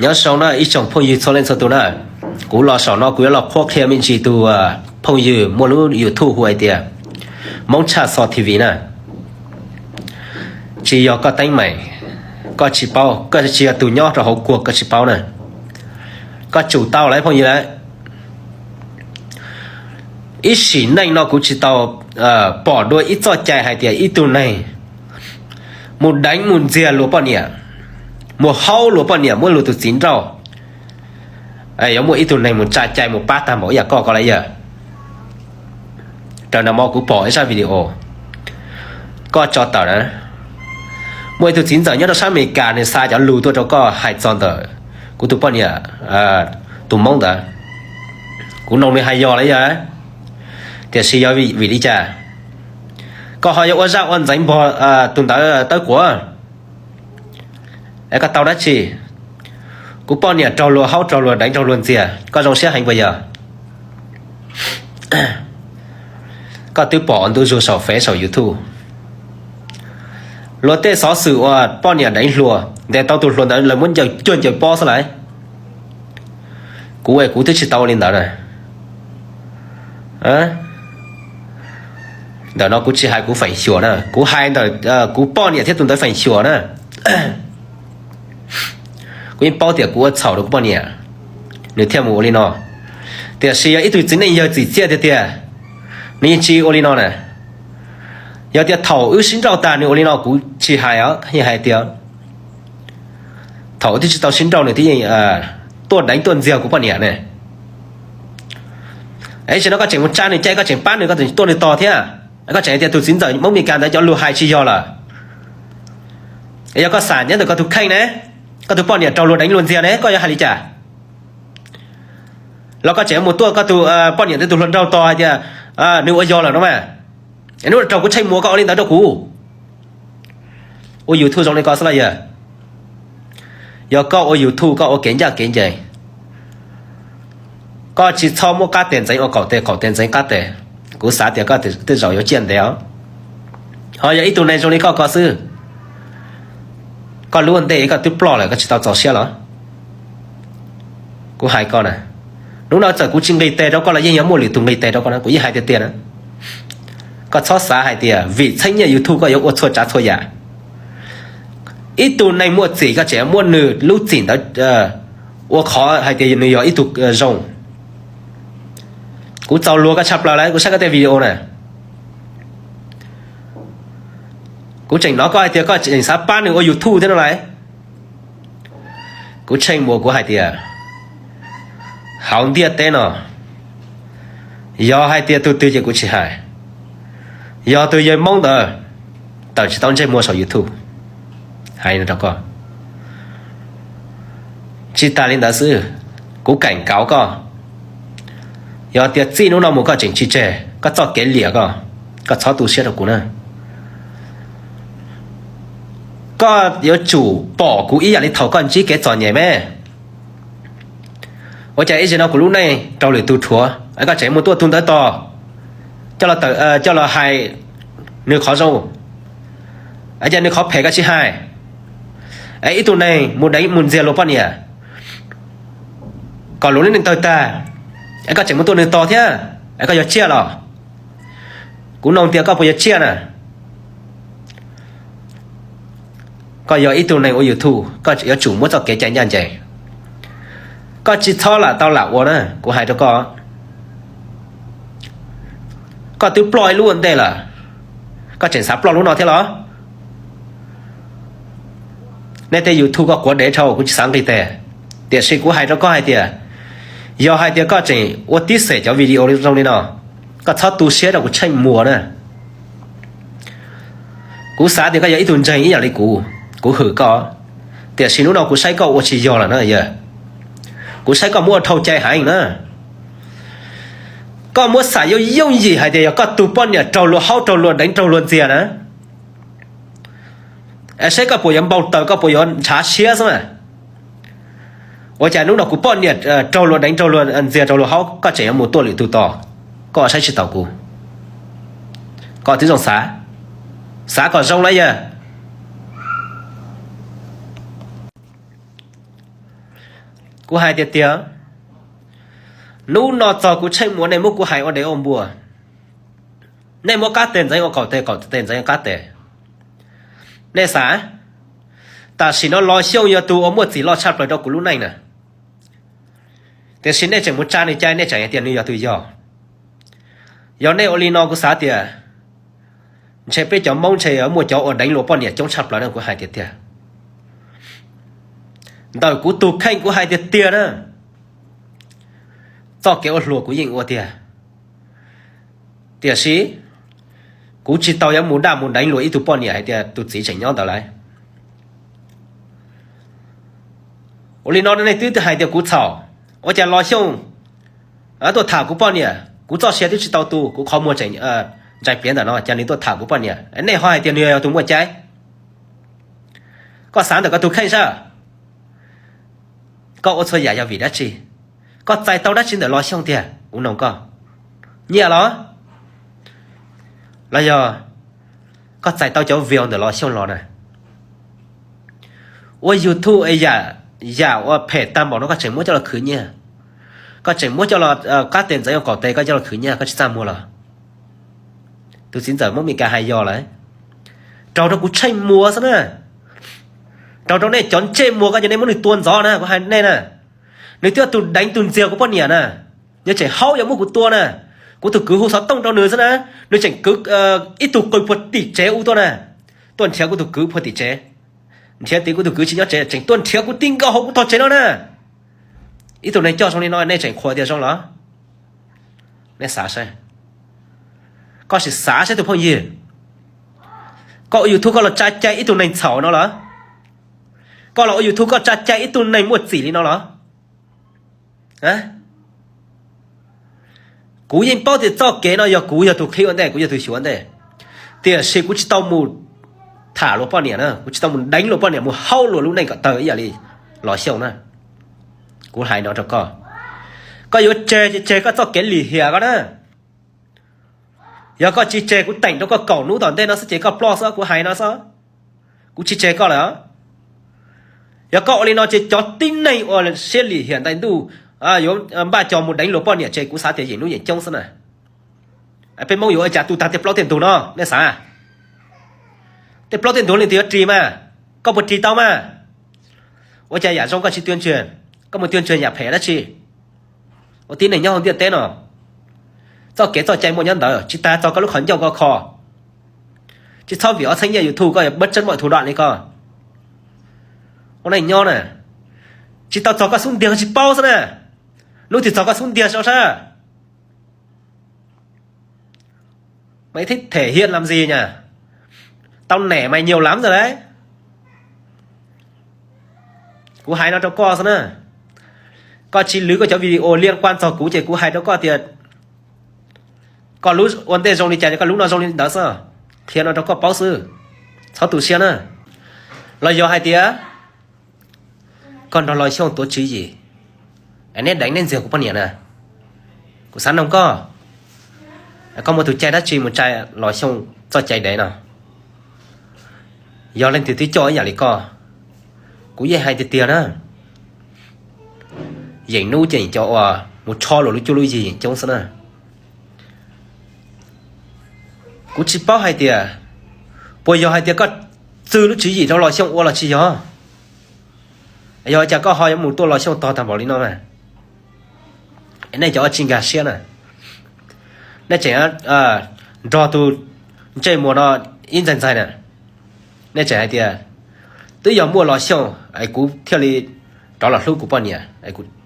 Nyob zoo na ib tsoom phooj ywg txhua leej txhua tus na, kuv los saum no kuv yuav los qhuab qhia me ntsis tus phooj ywg muaj lub YouTube hu hais tias Hmoob Tshaj Xo T V na. Tsis yog koj teeb meem, koj tsis paub, koj tsis yog tus nyob rau hauv kuag koj tsis paub na. Koj tsum tau lawm phooj ywg lawm. Ib sim neej no kuv tsis tau pom dua ib txoj cai hais tias ib tug neeg mus deev mus ntxias luag poj niam, mus haub luag poj niam muab luag tus txiv nrauj, yuav muaj ib tug neeg mus tsa cai mus pab tag npaum ib yam koj ko lawm yawg. Raws nraum no kuv pom ib zaj video koj tso tawm na, muaj ib tug txiv ntxawm nyob rau sab Amelikas nws xa cov lus tuaj rau koj hais txog ntawm kuv tus poj niam tus Hmoob ntawd. Kuv noog nws hais yog lawm yawg, tiam sis yog vim li cas koj ho yuav ua zaj ua ntxeev npog tus ntawd tawb quav? Es koj tau dab tsi? Kuv poj niam raug luag haub raug luag deev raug luag ntxias koj zoo siab heev puas yog? Koj twb pom ntu zus saum Fev saum YouTube, luag tej xov xwm uas poj niam deev hluas ntes tau tus hluas ntawd lawv muab ncaws cuag ncaws pob xwb lawm. Kuv es kuv twb tsis tau ua li ntawd na. Ntawm no kuv tsis hais kuv feem xyuam na, kuv hais ntawm kuv poj niam thiab tus ntawd feem xyuam na. Kuv yeej paub tias kuv ua txhaum rau kuv poj niam, nws thiaj mus ua li no. Tiam sis yog ib tug txiv neej yawg txim txiaj tiag tiag, nws yeej tsis ua li no na. Yog tias thaum wb sib nrauj tag nws ua li no kuv tsis hais os, yeej hais tias thaum wb twb tsis tau sib nrauj nws twb yeej tuaj deev tuaj ntxias kuv poj niam ne. Es tam sim no koj tseem mus tsa nws cai, koj tseem pab nws, koj tseem tuaj nws tos thiab. Koj tseem hais tias tus txiv ntxawm Hmoob Mes Kas ntawd cov lus hais tsis yog lawm. Es yog koj xam nyob ntawm koj tus kheej ne, koj tus poj niam raug luag deev luag ntxias ne, koj yuav hais li cas? Los koj tseem mus tuaj koj tus poj niam ntawd tus hluas nraug tos hais tias nws ua yog lawm no mas. Es hnub no raug kuv tsheej muas koj ua li ntawd rau kuv. Ua YouTube zoo li ko xwb los yawg. Yog koj ua YouTube koj ua kev ncaj kev ncees, koj tsis txhob muab qab tes ntxeev ua qaum tes, qaum tes ntxeev qab tes. Kuv xav tias koj tej zaum yuav ciaj ntev os. Ho yog ib tug neeg zoo li koj ko xwb, koj lub ua ntej koj twb ploj lawm koj tsis tau txaus siab los? Kuv hais koj na, hnub no txawm kuv tsis nqis tes rau koj los yeej yuav muaj lwm tus nqis tes rau koj na, kuv yeej hais tiag tiag na. Koj txhob xav hais tias vim txheeb nyiaj YouTube koj yuav ua txhua tsav txhua yam. Ib tug neeg muaj txim koj tseem muab nws lub txim ntawd ua qhov hais tias nws yog ib tug zoo. Kuv txaus luag koj tshaj plaws lawm, kuv saib koj tej video na. Kuv tseem hnov koj hais tias koj tseem xav pab nws ua YouTube thiab no lauj. Kuv tsheej muas kuv hais tias hauv ntiaj teb no, yog hais tias tus twg ces kuv tsis hais, yog tus yawg Hmoob ntawd tawm tsis tau ntsej muag saum YouTube. Hais rau koj, tsis tas li ntawd xwb, kuv cảnh cáo koj, yog tias txij hnub no mus koj tseem tsis tseg koj txoj kev liam ko, koj txhob tu siab rau kuv na. Koj yuav tsum pom kuv ib yam li thaum koj ntsib kev txom nyem me. Ua cas ib zaug no kuv lub neej raug lwm tus rhuav, koj tseem mus tuaj tus ntawd tos, coj los hais nws qhov zoo, es cas nws qhov phem koj tsis hais? Es ib tug neeg mus deev mus ntxias luag poj niam kom luag lub neej tawg tag, es koj tseem mus tuaj nws tos thiab, es koj yuav ciaj los? Kuv nug tias koj puas yuav ciaj na? Koj yog ib tug neeg ua YouTube, koj yuav tsum muab txoj kev cai ncaj ncees. Koj tsis txhob lam tau lam ua na, kuv hais rau koj. Koj twb ploj ib lub ua ntej lawm, koj tseem xav ploj lub no thiab los? Nej tej YouTube koj quav dev dhau, kuv tsis xav nqis tes. Tiam sis kuv hais rau koj hais tias, yog hais tias koj tseem ua tib xeem cov video zoo li no, koj txhob tu siab rau kuv tsheej muas na. Kuv xav tias koj yog ib tug ntseeg ib yam li kuv, kuv hwm koj, tiam sis hnub no kuv saib koj ua tsis yog lawm na yawg. Kuv saib koj muab ua dhau cai heev na. Koj muab xam yooj yooj yim hais tias yog koj tus poj niam raug luag haub raug luag deev raug luag ntxias na, es saib koj puas yuav npau taws, koj puas yuav ntshav siab xwb na. Ua cas hnub no kuv poj niam raug luag deev raug luag ntxias raug luag haub koj tseem yuav mus tuaj lwm tus tos, koj saib tsis taus kuv. Koj twb zoo xav, xav kom zoo na yawg. Kuv hais tiag tiag, hnub no txog kuv Tsheej Muas nej muab kuv hais ua dev ua npua, nej muab qab teg ntxeev ua qaum teg, qaum teg ntxeev ua qab teg. Nej xav, tam sim no Los Xyooj yog tus uas muaj txim loj tshaj plaws rau kuv lub neej na, tiam sis nej tseem mus tsa nws cai, nej tseem hais tias nws yog tus yog. Yog nej ua li no kuv xav tias ntshe peb cov Hmoob ntshe yuav muaj cov uas deev luag poj niam coob tshaj plaws no, kuv hais tiag tiag. Ntawm kuv tus kheej kuv hais tiag tiag na, txoj kev ua hluas kuv yeej ua tiag, tiam sis kuv tsis tau yuav mus daj mus deev luag ib tug poj niam hais tias tus txiv tseem nyob ntawd lawm. Ua li no nej twb hais tias kuv txhaum, ua cas Los Xyooj tuaj tham kuv poj niam, kuv txoj sia twb tsis tau tu, kuv qhov muag tseem ntsais pliav ntawm no, cas nws tuaj tham kuv poj niam, nej ho hais tias nws yog tus muaj cai. Koj xav ntawm koj tus kheej saib, koj ua txhua yam yog vim dab tsi? Koj txais tau dab tsi ntawm Los Xyooj tiag, kuv noog koj? Nyiaj los? Los yog koj txais tau cov view ntawm Los Xyooj los na? Ua YouTube es yam, yam uas phem tag npaum no koj tseem muab coj los khwv nyiaj, koj tseem muab coj los qab tes ntxeev ua qaum tes koj coj los khwv nyiaj, koj tsis txaj muag los? Tus txiv ntxawm Hmoob Meskas hais yog lawm, raug rau kuv Tsheej Muas xwb na, raug rau nej cov ntsej muag koj ces nej muab nws tua ntxov na, kuv hais nej na. Nws twb yog tus deev tus ntxias kuv poj niam na, nws tseem haub yuav muab kuv tua na. Kuv tus kwv hu xov tooj rau nws xwb na, nws tseem kwv ib tug qw puag tim tsev ub tuaj na, tuaj nrhiav kuv tus kwv puag tim tsev. Nrhiav tid kuv tus kwv tsis nyob tsev, tseem tuaj nrhiav kuv ti nkaus hauv kuv tog tsev no na. Ib tug neeg coj zoo li no nej tseem qhuas tias zoo los? Nej xav saib, koj sim xav saib tus phooj ywg, koj ua YouTube koj los tsa cai ib tug neeg txhaum no los? Koj los ua YouTube koj tsa cai ib tug neeg muaj txim li no los? Kuv yeej paub tias txoj kev no yog kuv yog tus qhib ua ntej, kuv yog tus xyuas ua ntej, tiam sis kuv tsis tau mus tham luag poj niam na, kuv tsis tau mus deev luag poj niam, mus haub luag lub neej kom tawg ib yam li Los Xyooj na. Kuv hais no rau koj, koj yuav tseg ces tseg koj txoj kev lim hiam koj na. Yog koj tsis tseg kuv teem rau koj kaum hnub tom ntej no xwb ces koj ploj xwb, kuv hais no xwb. Kuv tsis tseg koj lawm. Yog koj ua li no ces cov tib neeg uas siab lim hiam ntais ntuj yuav npaj cov mus deev luag poj niam ces kuv xav tias yeem hnub yeem coob xwb na. Peb Hmoob yuav ua cas tu tag tej plaub tej ntug no nej xav? Tej plaub tej ntug leej twg yuav ris mas, koj puas ris tau mas? Ua cas yam zoo koj tsis tuyên truyền, koj mus tuyên truyền yam phem dab tsi? Ua tib neeg nyob hauv ntiaj teb no, txoj kev txoj cai muaj nyob ntawd, tsis tas txog koj lub qhov ncauj koj kho. Tsis txhob vim ob txheeb nyiaj YouTube koj yuav bớt tseeb mom thu dom li koj. Ua neej nyob na, tsis tau txog koj xub ntiag koj tsis paub xwb na. Hnub twg txog koj xub ntiag saib. Mày thích thể hiện làm gì nhỉ? Tao nể mày nhiều lắm rồi đấy. Kuv hais no rau koj xwb na. Koj tsis lwv koj cov video liên quan txog kuv ces kuv hais rau koj tias koj lub ua ntej zoo li cas ces koj lub no zoo li ntawd xwb. Qhia no rau koj paub xwb, txhob tu siab na. Los yog hais tias koj nrog Los Xyooj tuav tswv yim, neb deev neb ntxias kuv poj niam na, kuv xav noog koj, koj muaj tus cai dab tsi mus tsa Los Xyooj txoj cai dev no? Yog leej twg twb coj ib yam li koj, kuv yeej hais tiag tiag na, yeem hnub ces yeem cov uas mus tshob luag lub cuab lub yig yeem coob xwb na. Kuv tsis paub hais tias puas yog hais tias koj txwv lub tswv yim rau Los Xyooj ua los tsis yog. Yog cas koj ho yuav mus tuaj Los Xyooj tog tag npaum li no na? Nej cov tsis nkag siab na, nej tseem nrog tus ntsej muag no ib ntxaig ntxaig na. Nej tseem hais tias twb yog muaj Los Xyooj es kuv thiaj li rov los hlub kuv poj niam,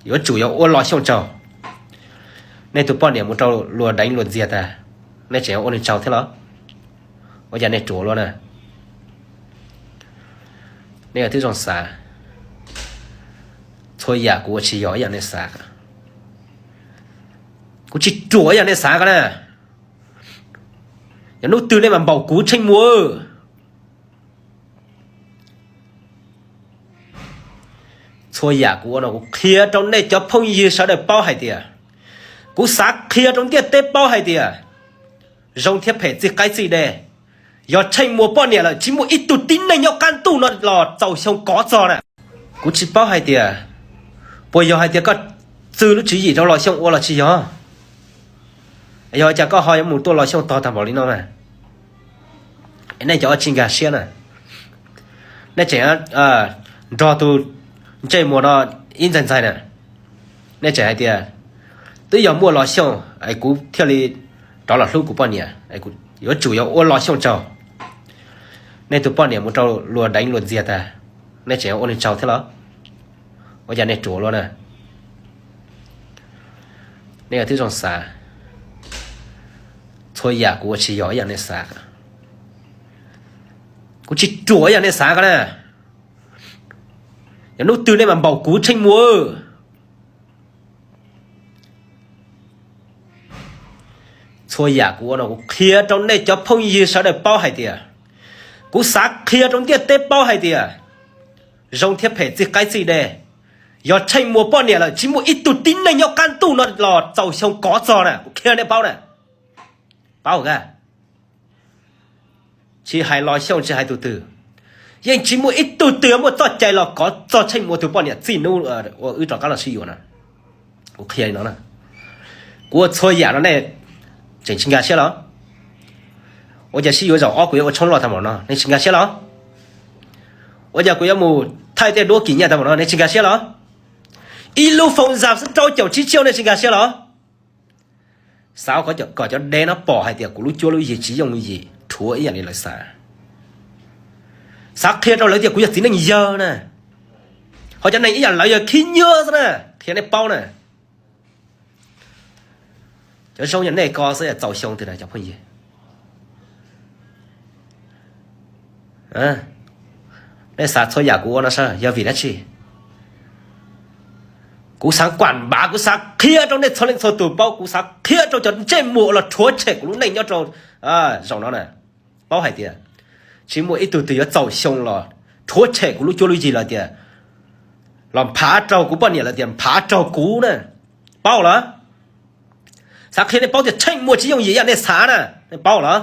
yuav tsum yog ua Los Xyooj tsaug. Nej tus poj niam mus rau luag deev luag ntxias tag, nej tseem ua nws tsaug thiab los? Ua cas nej ruam luaj na? Nej twb zoo xav, txhua yam kuv ua tsis yog ib yam nej xav. Kuv tsis ruam ib yam nej xav ko na. Yog hnub twg nej mam npaum kuv Tsheej Muas. Txhua yam kuv ua no kuv qhia rau nej cov phooj ywg sawv daws paub hais tias, kuv xav qhia rau ntiaj teb paub hais tias, zoo thiab phem txij qaib txij dej, yog Tsheej Muas poj niam lawm tsis muaj ib tug tib neeg nyob qab ntuj no los txaus xyoo kov txog na. Kuv tsis paub hais tias Puas yog hais tias koj txwv lub tswv yim rau Los Xyooj ua los tsis yog? Yog cas koj ho yuav mus tuaj Los Xyooj tog tag npaum li no na? Nej cov tsis nkag siab na, nej tseem nrog tus ntsej muag no ib ntxaig ntxaig na. Nej tseem hais tias twb yog muaj Los Xyooj es kuv thiaj li rov los hlub kuv poj niam, yuav tsum yog ua Los Xyooj tsaug. Nej tus poj niam mus rau luag deev luag ntxiag tag, nej tseem ua nws tsaug thiab los? Ua cas nej ruam luaj na? Nej twb zoo xav. Txhua yam kuv ua tsis yog ib yam nej xav. Kuv tsis ruam ib yam nej xav ko na. Yog hnub twg nej mam npaum kuv Tsheej Muas. Txhua yam kuv ua no kuv qhia rau nej cov phooj ywg sawv daws paub hais tias, kuv xav qhia rau ntiaj teb paub hais tias zoo thiab phem txij qaib txij dej. Yog Tsheej Muas poj niam lawm tsis muaj ib tug tib neeg nyob qab ntuj no los txaus xyoo kov txog na, kuv qhia nej paub na. Paub ka. Tsis hais Los Xyooj tsis hais tus twg, yeej tsis muaj ib tug twg muaj txoj cai los kov txog Tsheej Muas tus poj niam txij hnub uas wb rov qab los sib yuav na. Kuv qhia li no na, kuv ua txhua yam no nej tseem tsis nkag siab los? Ua cas sib yuav zaum ob kuv yuav ua tshoob loj tag npaum no nej tsis nkag siab los? Ua cas kuv yuav mus thaij tej duab kim nyaj tag npaum no nej tsis nkag siab los? Ib lub phone zam xwb rau caum tsib txhiab nej tsis nkag siab los? Xav kom cov dev no pom hais tias kuv lub cuab lub yig tsis yooj yim rhuav ib yam li lawv xav. Xav qhia rau lawv tias kuv yog txiv neej yawg na, ho cov neeg ib yam lawv yog khib nyiab xwb na, qhia nej paub na. Cov zoo yam nej ko xwb txaus xyoo twg na cov phooj ywg? Nej xav txhua yam kuv ua no sav yog vim dab tsi? Kuv xav kuam npav, kuv xav qhia rau nej txhua leej txhua tus paub, kuv xav qhia rau cov ntsej muag uas los rhuav tshem kuv lub neej nyob rau zaum no na, paub hais tias tsis muaj ib tug twg yuav txaus xyoo los rhuav tshem kuv lub cuab lub yig los tias, los nphav raug kuv poj niam los tias nphav raug kuv na, paub los? Xav qhia nej paub tias Tsheej Muas tsis yooj yim ib yam nej xav na, nej paub los?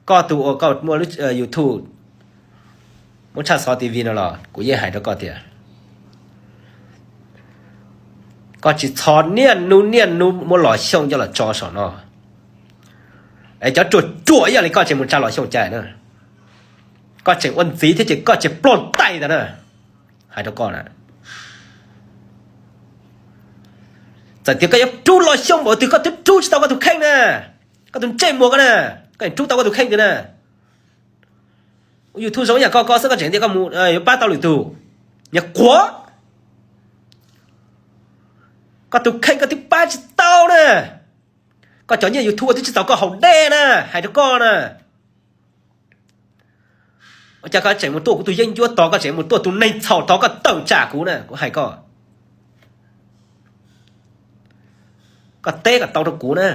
Koj tus uas koj muaj YouTube, muab tshaj xov T V no los kuv yeej hais rau koj tias, koj tsis txhob niaj hnub niaj hnub muab Los Xyooj coj los tso saum no. Es cov ruam ruam ib yam li koj tseem mus tsa Los Xyooj cai na, koj tseem ua ntxiv thiab ces koj tseem ploj ntais ntag na. Hais rau koj na, txawm tias koj yuav rub Los Xyooj npaum twg koj twb rub tsis tau koj tus kheej na. Koj tus ntsej muag ko na, koj yeej rub tau koj tus kheej tiag na. YouTube zoo yam koj ko xwb koj tseem tias koj mus yuav pab tau lwm tus. Niag quav, koj tus kheej koj twb pab tsis tau na. Koj cov nyiaj YouTube twb tsis txaus koj haus dej na, hais rau koj na. Ua cas koj tseem mus tuaj kuv tus yeeb ncuab tod, koj tseem mus tuaj tus neeg txhaum tod, koj tawm tsam kuv na, kuv hais koj. Koj teb kom tau rau kuv na.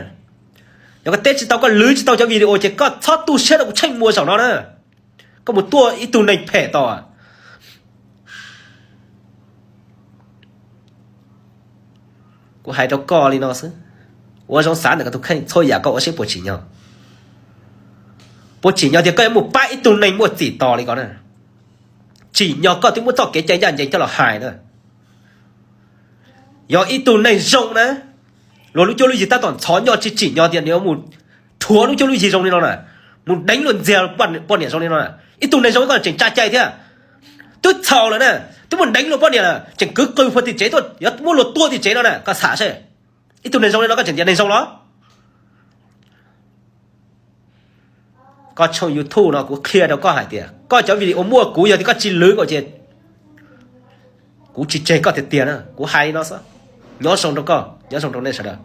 Yog koj teb tsis tau, koj lwv tsis tau cov video ces koj txhob tu siab rau kuv Tsheej Muas zaum no na. Koj mus tuaj ib tug neeg phem tod. Kuv hais rau koj li no xwb, ua zoo xav ntawm koj tus kheej, txhua yam koj ua seb puas tsim nyog. Puas tsim nyog tias koj yuav mus pab ib tug neeg muaj txim tos li ko na? Tsim nyog koj twb muab txoj kev cai ncaj ncees coj los hais na. Yog ib tug neeg zoo na, luag lub cuab lub yig tab tom ntxhov nyob tsis tsim nyog tias nws yuav mus rhuav lub cuab lub yig zoo li no na, mus deev luag ntxiag poj niam zoo li no na. Ib tug neeg zoo koj tseem tsa cai thiab. Twb txhaum lawm na, twb muaj deev luag poj niam lawm tseem kwv qw puag tim tsev tuaj yuav muab luag tua tim tsev no na, koj xam seb. Ib tug neeg zoo li no koj tseem tias neeg zoo los? Koj tshooj YouTube no kuv qhia rau koj hais tias koj cov video muaj kuv, yog tias koj tsis lwv kom ces kuv tsis tseg koj tiag tiag na, kuv hais li no xwb. Nyob zoo rau koj, nyob zoo rau nej sawv daws.